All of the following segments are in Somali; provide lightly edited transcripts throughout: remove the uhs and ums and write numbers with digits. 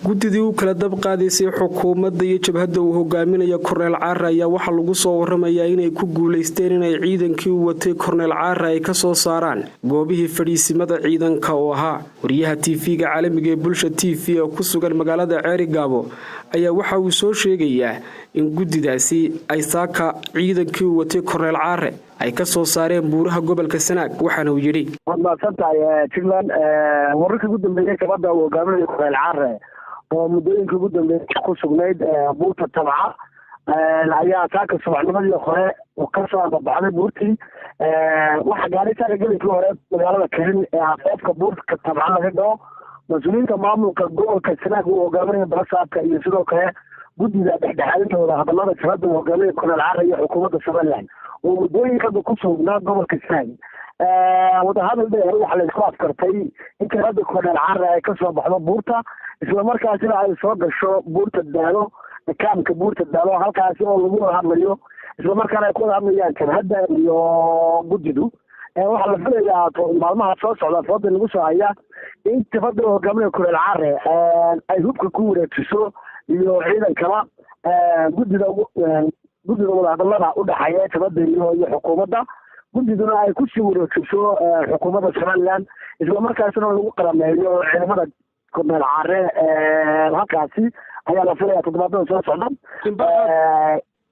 Guddidii u kala dab qaadaysay xukuumadda iyo jabhadda uu hogaaminaya Korneyl Caare ayaa waxaa lagu soo waramayaa inay ku guulaysteen inay ciidankii u watay Korneyl Caare ay ka soo saaraan goobihii fadhiisimada ciidanka oo ahaa. Wariyaha TV-ga caalamiga ee Bulsha TV oo ku sugan magaalada Ceerigaabo ayaa waxa uu soo sheegayaa in guddidaasi ay saaka ciidankii u watay Korneyl Caare ay ka soo saareen buuraha gobolka Sanaag, waxaana uu yidhi: Waad mahadsan tahay, Jigland. Wararkii ugu dambeeyey, gabadha uu hogaaminayo Korneyl Caare oo muddooyinkii ugu dambeeyey ku sugnayd buurta Tabca ayaa saaka subaxnimadii hore kasoo ambabaxday buurtii. Waxaa gaaray saaka gelinkii hore magaalada Karin ee afeefka buurta Tabca laga dhaho mas-uuliyiinta maamulka gobolka Sanaag uu hogaaminayo balasaabka iyo sidoo kale guddida dhexdhexaadinta wadahadalada jabhadda uu hogaaminayo Korneyl Caare iyo xukuumadda Somaliland oo muddooyinkaba ku sugnaa gobolka Sanaag. Wadahadal dheer waxaa laysku afkartay in jabhadda Korneyl Caare ay kasoo baxdo buurta, islamarkaasina ay soo gasho buurta Daalo, kaamka buurta Daalo, halkaasi oo lagu wada hadlayo, islamarkaana ay ku wada hadlayaan jabhadda iyo guddidu. Waxaa la filayaa maalmaha soo socda fooda lagu soo haya in jabhadda hogaaminaya Korneyl Caare ay hubka ku wareejiso iyo ciidankaba guddida wadahadalada udhexeeya jabhadda iyo xukuumadda, guddiduna ay kusii wareejiso xukuumadda Somaliland, islamarkaasina lagu qarameeyo ciidamada Korneyl Caare. Halkaasi ayaa la filaya toddobaadada soo socda.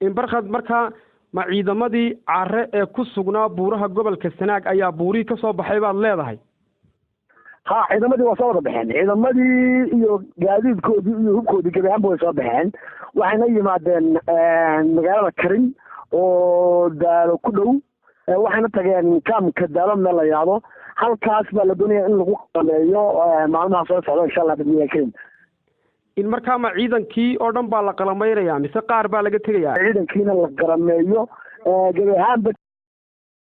Inbarkhad, markaa ma ciidamadii Caare ee ku sugnaa buuraha gobolka Sanaag ayaa buurihii ka soo baxay baad leedahay? Ha, ciidamadii waa soo wada baxeen. Ciidamadii iyo gaadiidkoodii iyo hubkoodii gebi ahaanba way soo baxeen, waxayna yimaadeen magaalada Karin oo Daalo ku dhow, waxayna tageen kaamka Daalo meel la yidhaahdo. Halkaas baa la doonaya in lagu qalameeyo maalmaha soo socda, insha Allah bidnillahi karim. In markaa ma ciidankii oo dhan baa la qalamaynayaa mise qaar baa laga tegayaa? Ciidankiina la qalameeyo gebi ahaanba.